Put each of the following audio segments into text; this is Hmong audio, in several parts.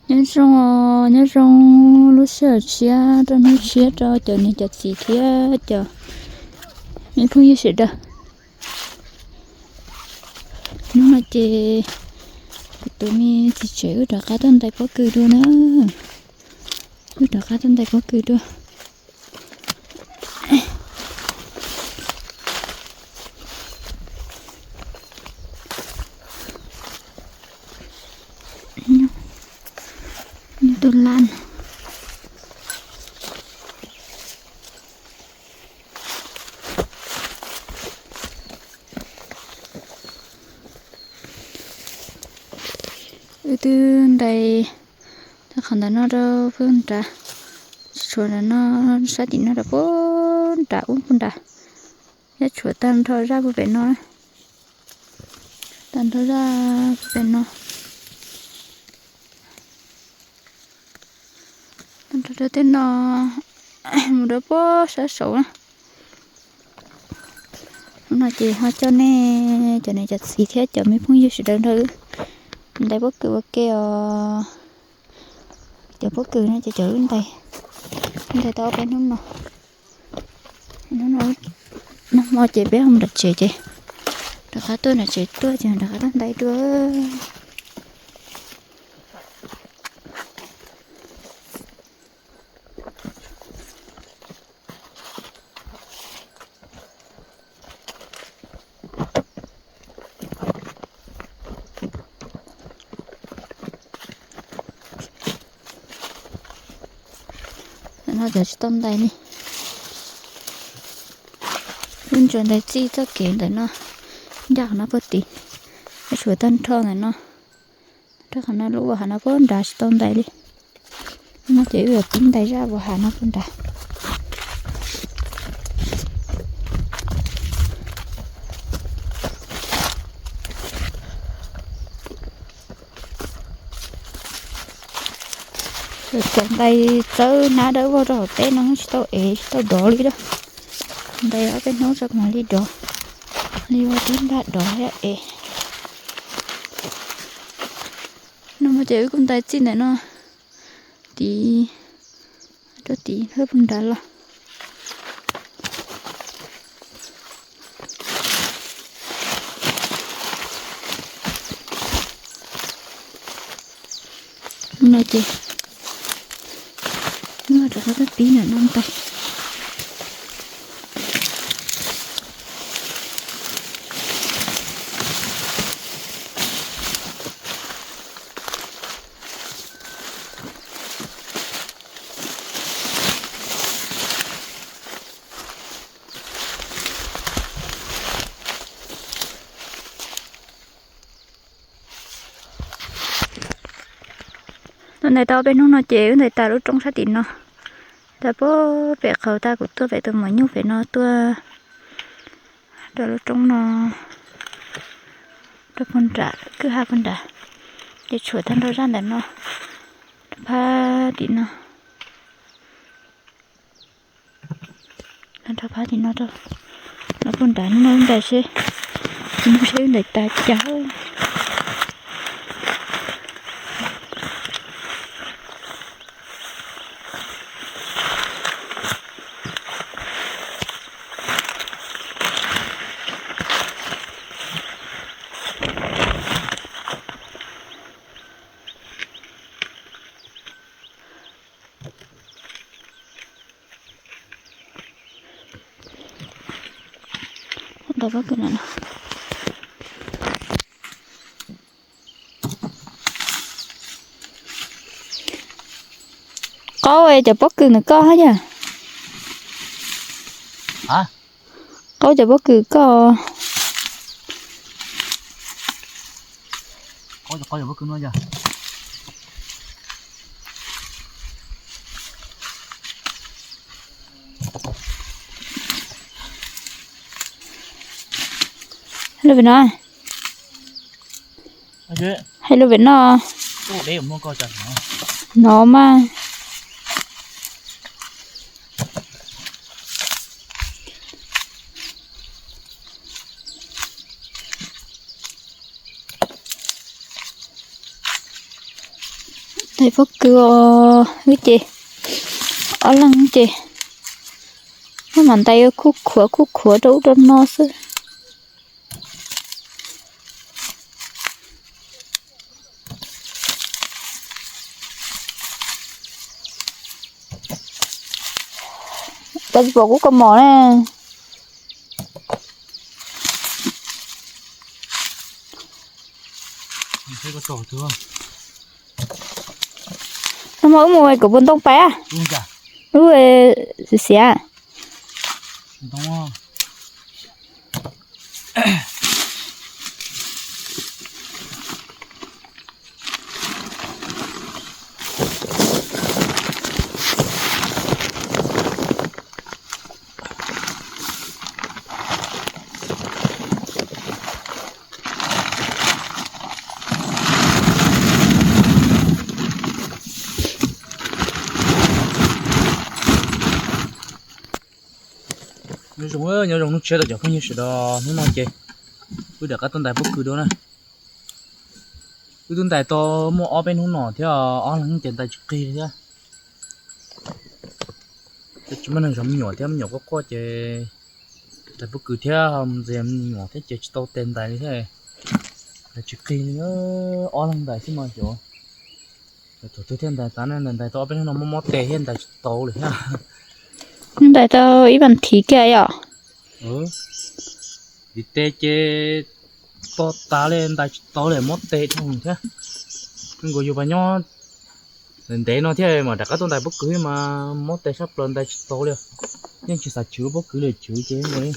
Nyob zoo, nyob zoo lub sij hawm tshiab rau hnub tshiab rau cov niam cov txiv thiab cov me phooj ywg sawv daws. Hnub no ces kuv tus me txiv tsev wb rov qab tuaj ntais pob kws dua na. Wb rov qab tuaj ntais pob kws dua. Nyob tus laj no. Wb twb ntais tau qhov ntawm no rau pem nrad, tshuav ntawm no, sab tim no rau pem nrad ub pem nrad, thiab tshuav tag nrho zaj puag pem no, tag nrho zaj puag pem no. Tag nrho rau tej no mus rau pem sab saud na. Hnub no ces ho coj nej cov niam cov txiv thiab cov me phooj ywg sawv daws nrog wb ntais pob kws ua ke os. Cov pob kws no ces cov wb ntais, ntais tau ob peb hnub no. Hnub no, nag hmo ces peb ho mus nram tsev ces rov qab tuaj nram tsev tuaj ces rov qab tuaj ntais dua. Ntawm no cov tsis tau ntais li. Wb ntsuas ntais txij txoj kev ntawm no, ncaj qhov no puag tid, tshuav tag nrho ntawm no. Rau qhov no lub ua hav no puag nrad tsis tau ntais li. No ces wb yuav pib ntais zaj ua hav no puag nrad. Txawm ntais txawb hnab dawb vog rau hauv teb no tsis tau ev tsis tau dov li lawm. Ntais ob peb hnub tso mam li dov, li ua tib nrag dov thiab ev. No ces wb kuj ntais txij ntawm no tid, rau tid hab puag nrad los. No ces wb rov qab tuaj pib ntawm no ntais. Tuaj ntais tau peb hnub no ces wb ntais tas lub roob sab tim no, tas puag pem qhov tag kuv tuaj pem tus maum nyuj pem no tuaj rau lub roob no, rau puag nram kwj ha puag nrad, ces tshuav tag nrho zaj ntawm no, rau phab tim no. Rau phab tim no rau, no puag nrad no ntais seb, mus seb ntais tas cas. Ntais pob kws no. Qaub cov pob kws ntawm koj hab yom. Qaub cov pob kws koj. Lub pem no. Hais lus pem no. Hnov mas. Tais pob kws os, wb ces ob leeg ces muab mam ntais khuj khuav khuj khuav rau ub rau no xwb. Tais tsis pom kuv kaus mom ne. No mas wb mus kom puas ntoo pais. Wb xiav xiav. Nyob zoo, nyob zoo hnub tshiab rau cov phooj ywg sawv daws. Hnub no ces wb rov qab tuaj ntais pob kws dua na. Wb twb ntais tau muaj ob peb hnub no thiab, ob leeg ces ntais tsis qig li thiab. Tsis muaj neeg zov me nyuam thiab, me nyuam quaj quaj ces ntais pob kws thiab, ntxias me nyuam thiab ces tsis tau tes ntais li thiab. Ntais tsis qig li, ob leeg ntais xwb mas cov, cov thaum twg thiaj ntais tas na, ntais tau ob peb hnub no mob mob tes thiab ntais tsis tau li thiab. Ntais tau ib vas thiv kiag yom. Vim tes ces to tas li, ntais tsis tau li, mob tes dhau thiab. Nkaus yus pas nyob ntev no thiaj mam rov qab tuaj ntais pob kws mas mob tes sab plaws ntais tsis tau li. Yeej tsis xav chwv pob kws li, chwv ces nkaus li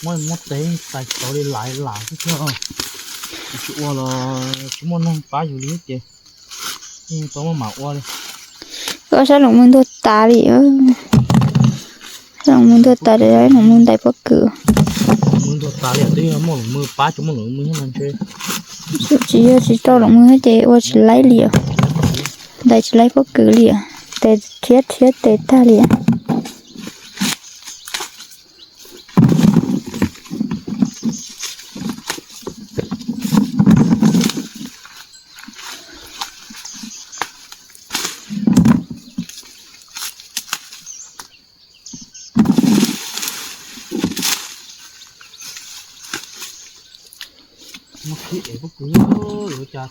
mob mob tes ntais tsis tau li, lam lam xwb thiab. Tsis ua los tsis muaj neeg pab yus li ces yeej tau muaj mam ua li. Koj sab loos mws ntuag tas li. Sab loos mws ntuag tas, loos mws ntais pob kws. Mws ntuag tas li twb yog muaj loos mws pab, tsis muaj loos mws no ntshe. Tsis yog tsis tau loos mws ces ua tsis laib li, ntais tsis laib pob kws li, tes rhiab rhiab tes tag li. Muab khib ev pob kws ua cas thiab.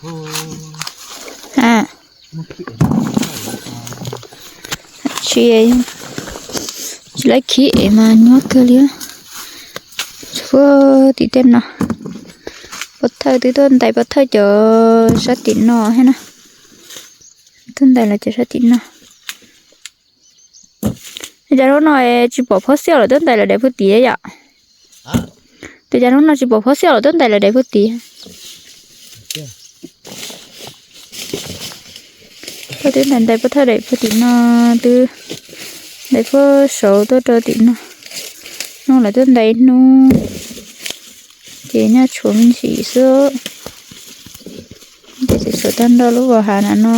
Tsis, tsis laib khib ev mas nyuaj kawg li. Tshuav tim tej no, pov thawj twb tuaj ntais pov thawj cov sab tim no thiab na. Tuaj ntais los cov sab tim no. Cas hnub no tsis pom phob xiaj los tuaj ntais lawm daim phuj tim yom? Tes cas hnub no tsis pom phob xiaj los tuaj ntais lawm daim phuj tim. Phob twb ntais ntais pov thawj daim phuj tim no, twb ntais phuj saud tuaj rau tim no. Hnub lawv tuaj ntais ib hnub ces nyaj tshuav me ntsis xwb. Ces tseem tshuav tag nrho lub vos hav ntawm no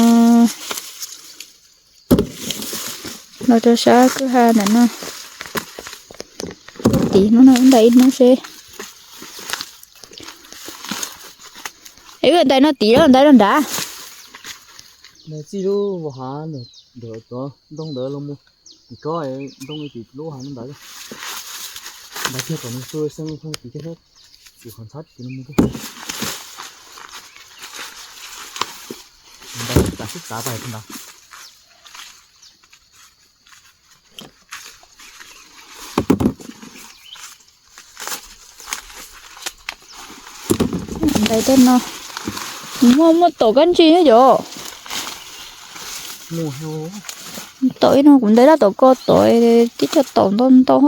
los rau sab kwj ha ntawm no. Tim hnub no wb ntais ib hnub seb. Es wb ntais no tim los ntais no nrad? Ntais txij lub vos hav ntawm cov ntoo ntawd los mus tim ko, ntoo tim lub hav ntawd. Ntais kiag tom nws xu xeeb tim thiab, tim qhov ntxhab tim no mus. Ntais txav xwb txav pais ntawd. Ntais tej no, muaj muaj tom kab ntsig thiab yom. Tom ib no kuv ntais laj tom ko tom, tib co tom ntau ntau.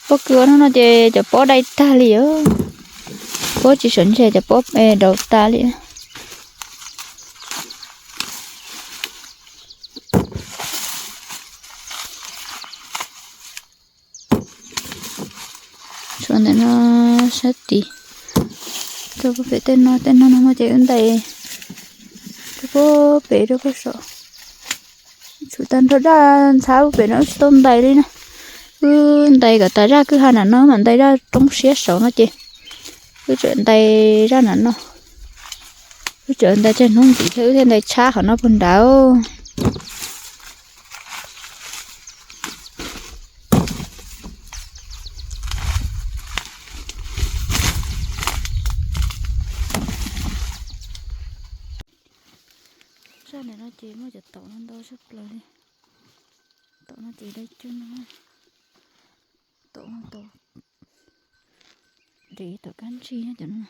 Pob kws hnub no ces cov pob dai tag li, pob tsis sawv ntseg, cov pob dau tas li. Tshuav ntawm no sab tid, Rau pem tej no, tej no no ces wb ntais rau pem rau pem saum. Tshum tag nrho daj ntxhab pem no wb tsis tau ntais li na. Wb ntais kom tas zaj kwj ha nram no mam ntais zaj roob siab saud no ces wb tseem ntais zaj nram no. Wb tseem ntais tseg hnub ntxiv thiab wb thiaj ntais tshab qhov no puag nrad. Zaj ntawm no ces muaj cov taum no ntau tshaj plaws li. Taum no ces dai cuag no. Taum no taum dev taum kab ntsig cov no.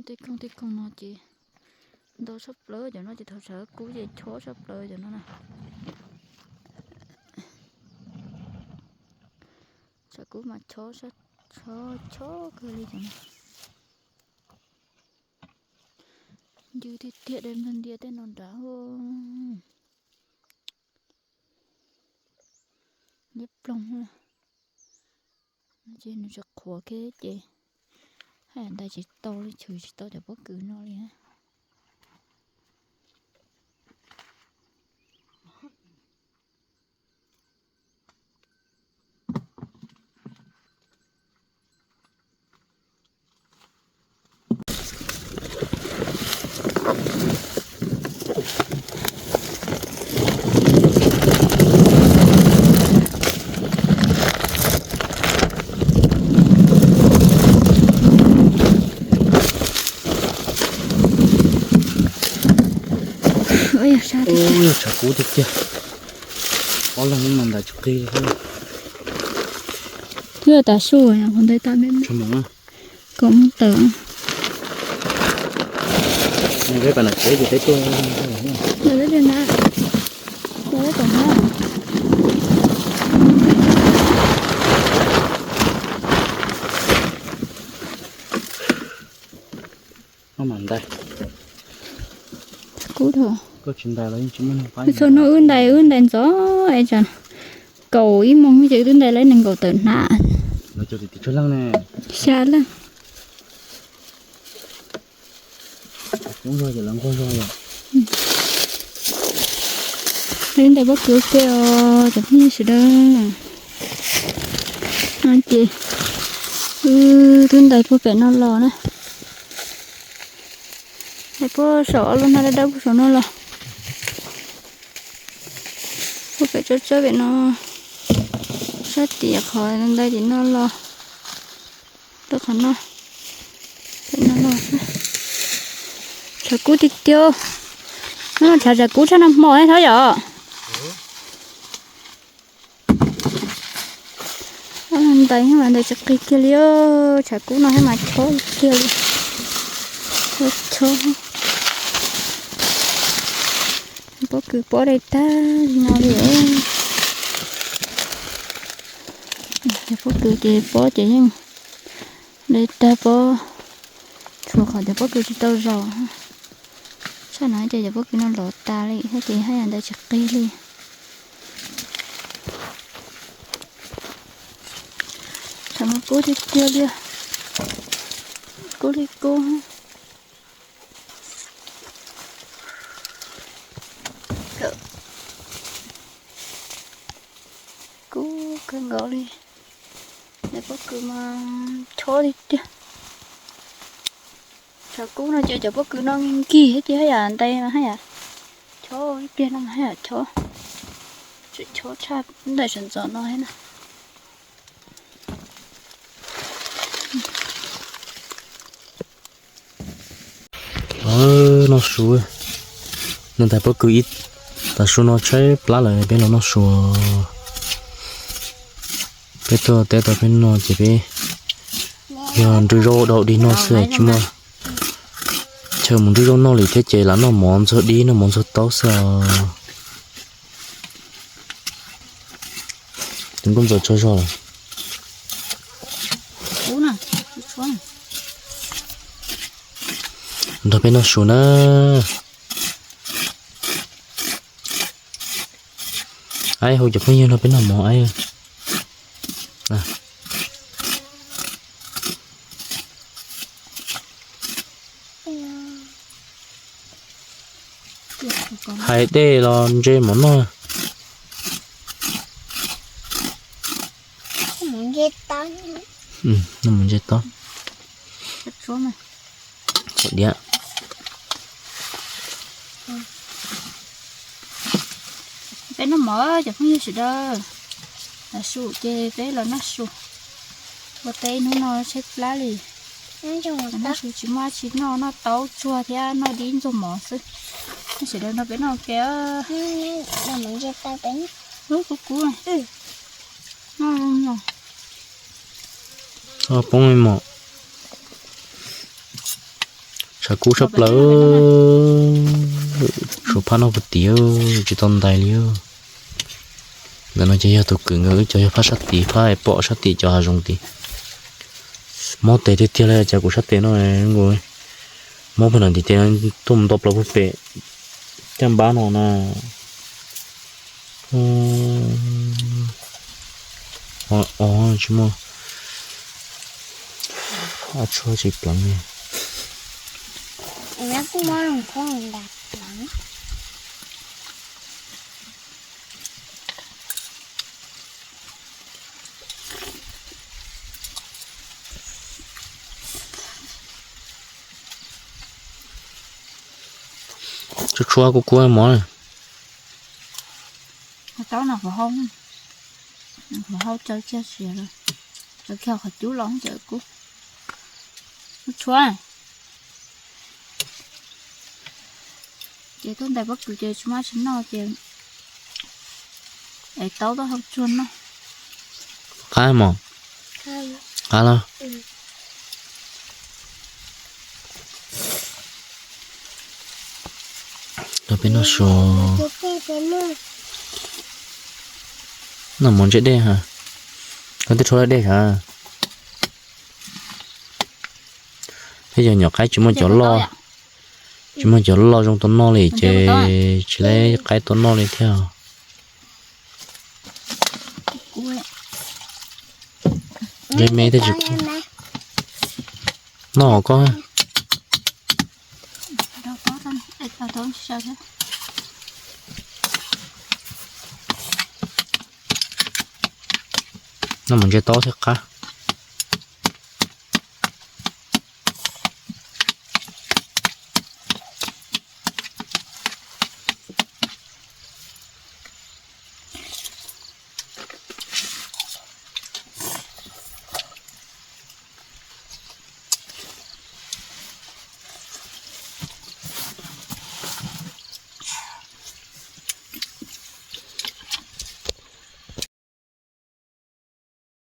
Tej koog tej koog no ces ntau tshaj plaws cov no ces thaum tshav kub ces chob tshaj plaws cov no na. Tshav kub mas chob, chob kawg li cov no. Ncw tiag tiag dai nplag ntias tej no nrad. Liab ploog ces nws tsis qhuav kiag ces haj yam ntais tsis tau li, chwv tsis tau cov pob kws no li. Ua yog tshav kub tiag tiag, ob leeg mas ntais tsis qig li. Twb tas su, qhov ntawd tas me, kom mus tawm. Peb pab nam tsev ces peb tuaj, peb tuaj na, peb tuaj na. Kub dhau. Txog no wb ntais, wb ntais ntxov es tsam kaum ib moos ces wb twb ntais lawv nees nkaum tawm hnav. Xya leej. Wb ntais pob kws ua ke os cov phooj ywg sawv daws. No ces wb twb ntais puag pem no los na. Ntais puag saum ob lub hnab dawb dawb puag saum no los. Puag pem tsob tsawb pem no, sab tim qhov ntais tim no los rau qhov no. Pem no los, tshav kub tiag tiag. Tshav, tshav kub tshaj nag hmo thiab yom. Ntais mas ntais tsis qig kiag li, tshav kub no thiab mas chob tiag li. Chob, pob kws pob dai tag li no li. Cov pob kws ces pob ces yeej dai tag pob, tshuav qhov cov pob kws tsis tau zaus. Tshaj no ces cov pob kws no lov tas li thiab ces haj yam ntais tsis qig li. Tshav no kub tiag tiag li, kub li kub. Kub kawg nkaus li. Ntais pob kws mas chob tiag tiag. Tshav kub no ces cov pob kws no nkig thiab ces haj yam ntais mas haj yam chob, ib pliag no mas haj yam chob. Tseem chob tshaj ntais sawv ntxov no thiab na. Noj su, nws ntais pob kws ib tav su no tshaib plab lawm peb los noj su. Peb tuaj teb tau peb noj ces peb yog nrwb zaub ua dau dig noj xwb tsis muaj chaw mus nrwb zaub noj li thiab ces lam noj mov ntxuag dib noj mov ntxuag taub xwb os. Tus nkauj ntxawm tsaug zog lawm. Nrog peb noj su na. Aib, hu cov phooj ywg nrog peb noj mov aib. Hais dej los ntse mov noj. Noj mov ntse tob. Diav. Peb noj mov cov phooj ywg sawv daws. Tav su ces peb los noj su. Ua teb ib hnub no tshaib plab li. Noj su tsis muaj dab tsi noj, noj taub tsuag thiab noj dib ntxuag mov xwb. Nej sawv daws nrog peb noj ua ke. Kub kub. Noj zoo yog. Poob mos. Tshav kub tshaj plaws. Suav phaj noj puag tid tsis tau ntais li. Ntawm no ces yog tus kwv nkawd wb cov yog phaj sab tid, phaj es pom sab tim cov hav zoov tid. Mob tes tiag tiag li cas kuv sab tes no. Mob pag nram ntiv tes tuaj mus nto plaws puag pem caj npab no na. Tsis muaj, a tshuab tsis pleev li. Tshuab tshuab kub kub mov. Taub no kuv hau, kuv hau caw kiag siav lawm, caw kiag qhov cub los ces kub tshuab. Ces tuaj ntais pob kws ces tsis muaj dab tsi noj ces ev taub tuaj hau tsuag noj. Qab mos? Qab los? Rau peb noj su. Noj mov ntse dej ha. Koj twb rhuav dej ha. Peb yog nyuam qaib tsis muaj cov loj, tsis muaj cov loj zoo tau noj li ces tsis laib qaib tau noj li thiab. Me me thiaj tsis kub. Noj koj. Noj mov ntse taub thiab qab.